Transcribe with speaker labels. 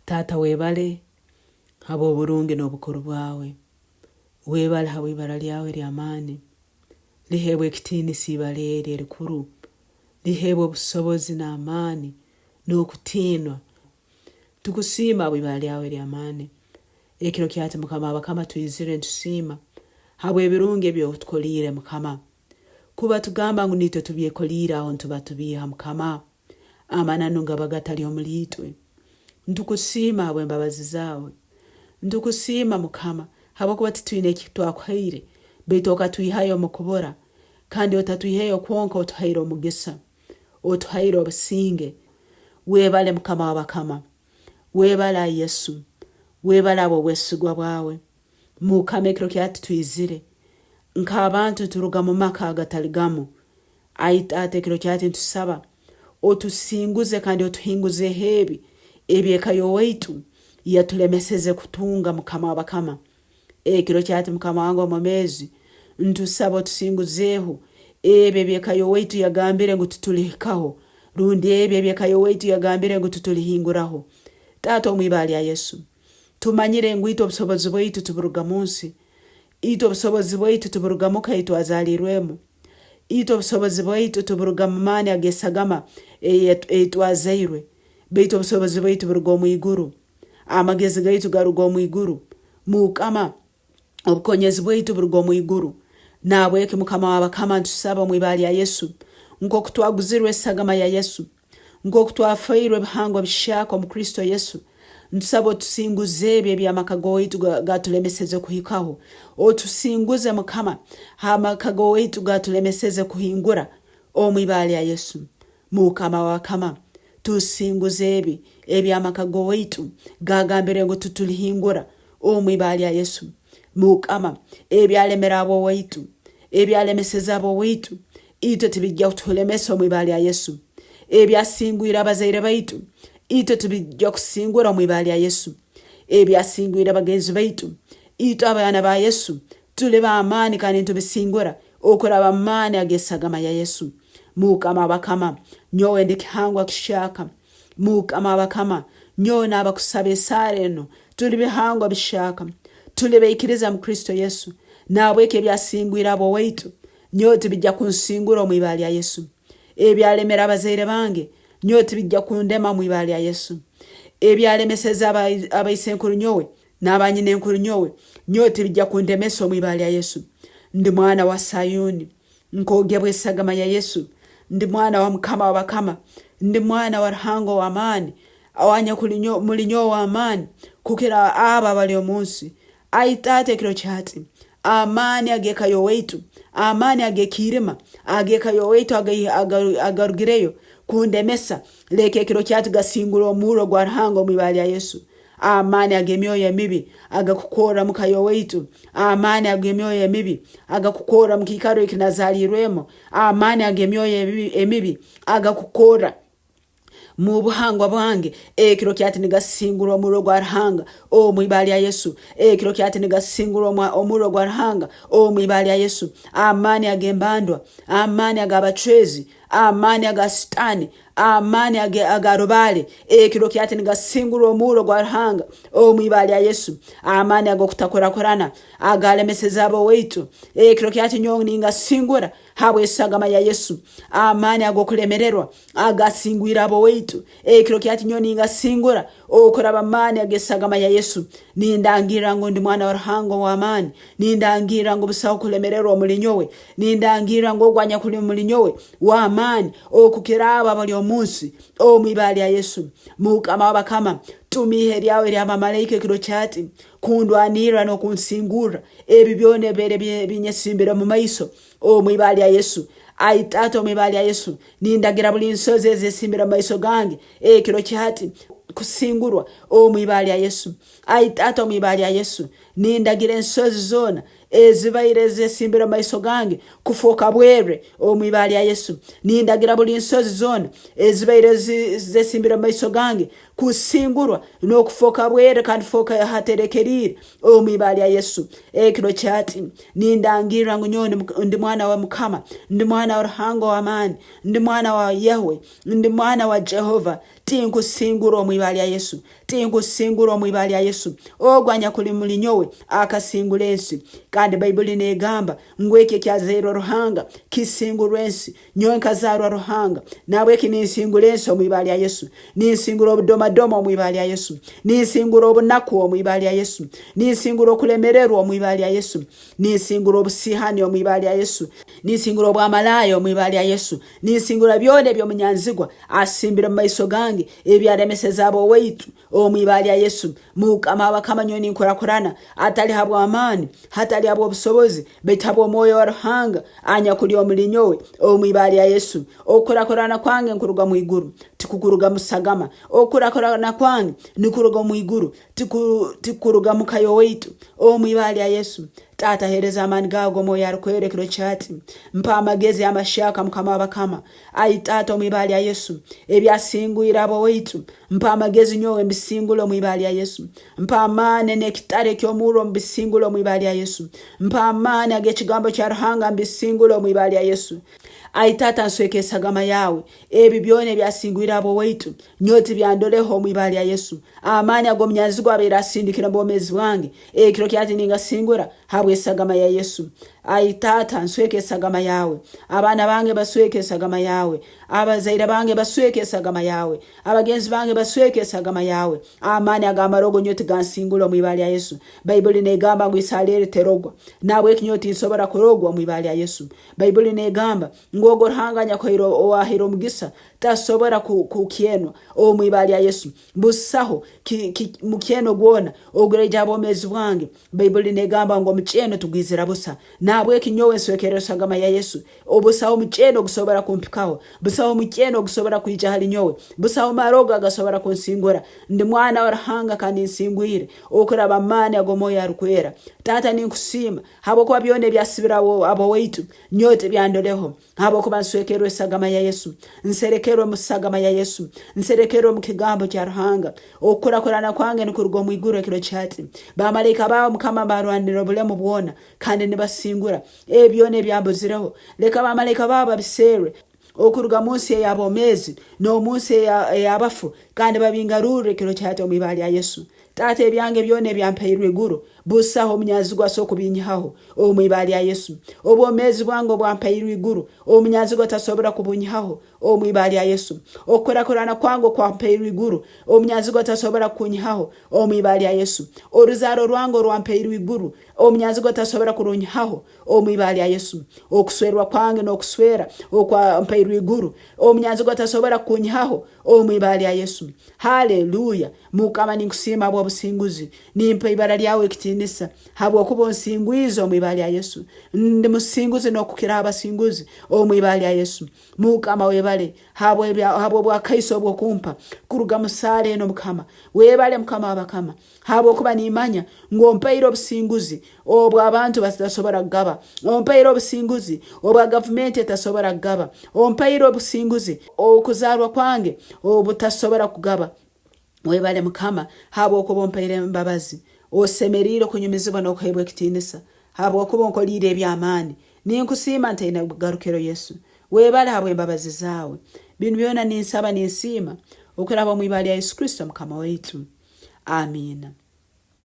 Speaker 1: Taata webale habw'oburungi n'obukuru bwawe. Webale habw'ibara lyawe ery'amaani. Liheebwe ekitiinisa ibara eri erikuru. Liheebwe obusobozi n'amaani n'okutiinwa. Tukusiima habw'ibara lyawe ery'amaani. Ekiro kya hati Mukama w'abakama twizire nitusiima habw'ebirungi ebi otukoliire Mukama. Kuba tugamba ngu niitwe tubyekoliire aho nituba tubiiha Mukama. Amananu gaba gatali omuli itwe. Ntukusiima habw'embabazi zaawe. Ntukusiima Mukama habwokuba titwine eki twakuhaire baitu okatwihayo omu kubura kandi otatwiheyo kwonka otuhaire omugisa. Otuhaire obusinge. Webale Mukama w'abakama. Webale ai Yesu. Webale habw'obwesigwa bwawe. Mukama ekiro kya hati twizire nk'abantu nituruga mu maka agatali gamu. Ai Taata ekiro kya hati nitusaba otusinguze kandi otuhinguzeho ebi eby'eka y'owaitu yatulemeseze kutunga Mukama w'abakama. Ekiro kya hati Mukama wange omwomeezi ntusaba otusinguzeeho ebi eby'eka y'owaitu yagambire ngu titulihikaho rundi ebi eby'eka y'owaitu yagambire ngu titulihinguraho. Taata omu ibara lya Yesu, tumanyire ngu itwe obusobozi bwaitu tiburuga munsi, itwe obusobozi bwaitu tiburuga muka ei twazaliirwemu, Itwe obusobozi bwaitu tiburuga mu maani ag'esagama ei twazairwe, baitu obusobozi bwaitu buruga omu iguru. Amagezi gaitu garuga omu iguru. Mukama, obukonyezi bwaitu buruga omu iguru. Nahabweki Mukama w'abakama ntusaba omu ibara lya Yesu, nk'oku twaguzirwe esagama ya Yesu, Nk'oku twafoirwe ebihangwa bihyaka omu Kristo Yesu, ntusaba otusinguze ebi eby'amaka g'owaitu gatulemeseze kuhikaho. Otusinguze Mukama h'amaka g'owaitu gatulemeseze kuhingura omu ibara lya Yesu. Mukama w'abakama, tusinguze ebi eby'amaka g'owaitu gagambire ngu titulihingura omu ibara lya Yesu. Mukama, ebyalemere ab'owaitu, ebyalemeseze ab'owaitu, Itwe tibijja kutulemesa omu ibara lya Yesu. Ebyasingwire abazaire baitu, itwe tibijja kusingura omu ibara lya Yesu. Ebyasingwire bagenzi baitu, itwe abaana ba Yesu tuli b'amaani kandi nitubisingura okuraba mu maani ag'esagama ya Yesu. Mukama w'abakama, nyowe ndi kihangwa kihyaka. Mukama w'abakama, nyowe n'abakusaba esaara enu tuli bihangwa bihyaka. Tuli baikiriza mu Kristo Yesu. Nahabweki ebyasingwire ab'owaitu, Nyowe tibijja kunsingura omu ibara lya Yesu. Ebyalemere abazaire bange, nyowe tibijja kundema omu ibara lya Yesu. Ebyalemeseze abaisenkuru nyowe n'abanyinenkuru nyowe, nyowe tibijja kundemesa omu ibara lya Yesu. Ndi mwana wa Sayuni, nkogebwa esagama ya Yesu. Ndi mwana wa Mukama w'abakama. Ndi mwana wa Ruhanga ow'amaani, owanyakuli muli nyowe ow'amaani kukira abo abali omu nsi. Ai Taata, ekiro kya hati, amaani ag'eka y'owaitu, amaani ag'ekiirima ag'eka y'owaitu agarugireyo kundemesa, leka ekiro kya hati gasingure omurro gwa Ruhanga omu ibara lya Yesu. Amaani ag'emyoyo emibi agakukorra muka y'owaitu, amaani ag'emyoyo emibi agakukorra mu kiikaro eki nazaalirwemu, amaani ag'emyoyo emibi agakukorra Mu buhangwa bwange, ekiro kyati nigasingurwa omurro gwa Ruhanga omu ibara lya Yesu. Ekiro kyati nigasingurwa omurro gwa Ruhanga omu ibara lya Yesu. Amaani ag'embandwa, amaani ag'abacwezi, amaani aga Sitaani, amaani aga rubaale, ekiro kyati nigasingurwa omurro gwa Ruhanga omu ibara lya Yesu. Amaani ag'okutakurakurana agalemeseze ab'owaitu, ekiro kyati nyowe ningasingura habw'esagama ya Yesu. Amaani ag'okulemererwa agasingwire ab'owaitu ekiro kyati nyowe ningasingura okuraba mu maani ag'esagama ya Yesu. Nindangirra ngu ndi mwana wa Ruhanga ow'amaani. Nindangirra ngu busaho kulemererwa omuli nyowe. Nindangirra ngu ogu anyakuli omuli nyowe w'amaani okukira abo abali omu nsi omu ibara lya Yesu. Mukama w'abakama, tuma ihe lyawe ery'abamalaika ekiro kyati kundwanirra n'okunsingurra ebi byona ebibaire binyesimbire omu maiso omu ibara lya Yesu. Ai Taata, omu ibara lya Yesu, nindagira buli nsozi ezesimbire omu maiso gange ekiro kyahati kusingurwa omu ibara lya Yesu. Ai Taata, omu ibara lya Yesu, nindagira ensozi zoona ezibaire zesimbire omu maiso gange kufooka bwerre omu ibara lya Yesu. Nindagira buli nsozi zoona ezibaire zesimbire omu maiso gange kusingurwa n'okufooka bwerre kandi fooka haterekeriire omu ibara lya Yesu. Ekiro kyati nindangirra ngu nyowe ndi mwana wa Mukama, ndi mwana wa Ruhanga ow'amaani, ndi mwana wa Yahwe, ndi mwana wa Jehova. Tinkusingurwa omu ibara lya Yesu. Tinkusingurwa omu ibara lya Yesu. Ogu anyakuli muli nyowe akasingura ensi. Kandi Baibuli negamba ngu eki ekyazairwe Ruhanga kisingurwa ensi. Nyowe nkazaarwa Ruhanga, nahabweki ninsingura ensi omu ibara lya Yesu. Ninsingura obudomadoma omu ibara lya Yesu. Ninsingura obunaku omu ibara lya Yesu. Ninsingura okulemererwa omu ibara lya Yesu. Ninsingura obusiihani omu ibara lya Yesu. Ninsingura obwamalaaya omu ibara lya Yesu. Ninsingura byona eby'omunyanzigwa asimbire omu maiso gange ebyalemeseze ab'owaitu omu ibara lya Yesu. Mukama w'abakama nyowe ninkurakurana, atali habw'amaani, hatali habw'obusobozi, baitu habw'Omwoyo wa Ruhanga anyakuli omuli nyowe, omu ibara lya Yesu. Okukurakurana kwange nkuruga omu iguru, tikukuruga mu sagama. Okukurakurana kwange nikuruga omu iguru, tikuruga muka y'owaitu, omu ibara lya Yesu. Taata hereza amaani gaawe ag'Omwoyo Arukwera ekiro kyati. Mpa amagezi amahyaka Mukama w'abakama. Ai Taata omu ibara lya Yesu, ebyasingwire ab'owaitu, mpa amagezi nyowe mbisingule omu ibara lya Yesu. Mpa amaani n'ekitara eky'omurro mbisingule omu ibara lya Yesu. Mpa amaani ag'ekigambo kya Ruhanga mbisingule omu ibara lya Yesu. Ai Taata nsweka esagama yaawe, ebi byona ebyasingwire ab'owaitu, nyowe tibyandoleho omu ibara lya Yesu. Amaani ag'omunyanzigwa abaire asindikire omu bwomeezi bwange, ekiro kyati ningasingura habw'esagama ya Yesu. Ai Taata, nsweka esagama yaawe. Abaana bange basweke esagama yaawe. Abazaire bange basweke esagama yaawe. Abagenzi bange basweke esagama yaawe. Amaani ag'amarogo nyowe tigansingura omu ibara lya Yesu. Baibuli n'egamba ngu Isaleeri terogwa. Nahabweki nyowe tinsobora kurogwa omu ibara lya Yesu. Baibuli n'egamba ngu ogu Ruhanga anyakuhaire ow'ahaire omugisa tasobora kukyenwa omu ibara lya Yesu. Busaho mukyeno gwona oguraija ha bwomeezi bwange. Baibuli negamba ngu omukyeno tugwizira busa. Nahabweki nyowe nswekerra esagama ya Yesu. Busaho mukyeno ogusobora kumpikaho. Busaho mukyeno ogusobora kwija hali nyowe. Busaho marogo agasobora kunsingura. Ndi mwana wa Ruhanga kandi nsingwire okuraba mu maani ag'Omwoyo Arukwera. Taata ninkusiima habwokuba byona ebyasibire ab'owaitu nyowe tibyandoleho. Habwokuba nswekerwe esagama ya Yesu, nserekerwe mu sagama ya Yesu, nserekerwe omu kigambo kya Ruhanga. Okukurakurana kwange nikuruga omu iguru ekiro kyati. Bamalaika baawe Mukama barwanira obulemu bwona kandi nibasingura. Ebi byona ebyambuzireho, leka bamalaika baawe babiserre okuruga mu nsi ey'abomeezi n'omu nsi ey'abafu kandi babingarurre ekiro kyati omu ibara lya Yesu. Taata ebyange byona ebyampairwe iguru, busaho omunyanzigwa asobora kubinyihaho omu ibara lya Yesu. Obwomeezi bwange obwampairwe iguru, omunyanzigwa tasobora kubunyihaho omu ibara lya Yesu. Okukurakurana kwange okwampairwe iguru, omunyanzigwa tasobora kukunyihaho omu ibara lya Yesu. Oruzaaro rwange orwampairwe iguru, omunyanzigwa tasobora kurunyihaho omu ibara lya Yesu. Okuswerwa kwange n'okuswera okwampairwe iguru, omunyanzigwa tasobora kukunyihaho omu ibara lya Yesu. Haleluya! Mukama ninkusiima habw'obusinguzi. Nimpa ibara lyawe ekitiinisa habwokuba onsingwize omu ibara lya Yesu. Ndi musinguzi n'okukiraho abasinguzi omu ibara lya Yesu. Mukama webale habw'obwakaiso obw'okumpa kuruga mu saara enu Mukama. Webale Mukama w'abakama habwokuba nimanya ngu ompaire obusinguzi obu abantu batasobora kugaba. Ompaire obusinguzi obwa gavumenti etasobora kugaba. Ompaire obusinguzi okuzaarwa kwange obutasobora kugaba. Webale Mukama habwokuba ompaire embabazi. Osemeriire kunyumizibwa n'okuheebwa ekitiinisa habwokuba onkoliire eby'amaani. Ninkusiima ntaine bugarukiro Yesu. Webale habw'embabazi zaawe. Binu byona ninsaba ninsiima okuraba omu ibara lya Yesu Kristo Mukama waitu. Amiina.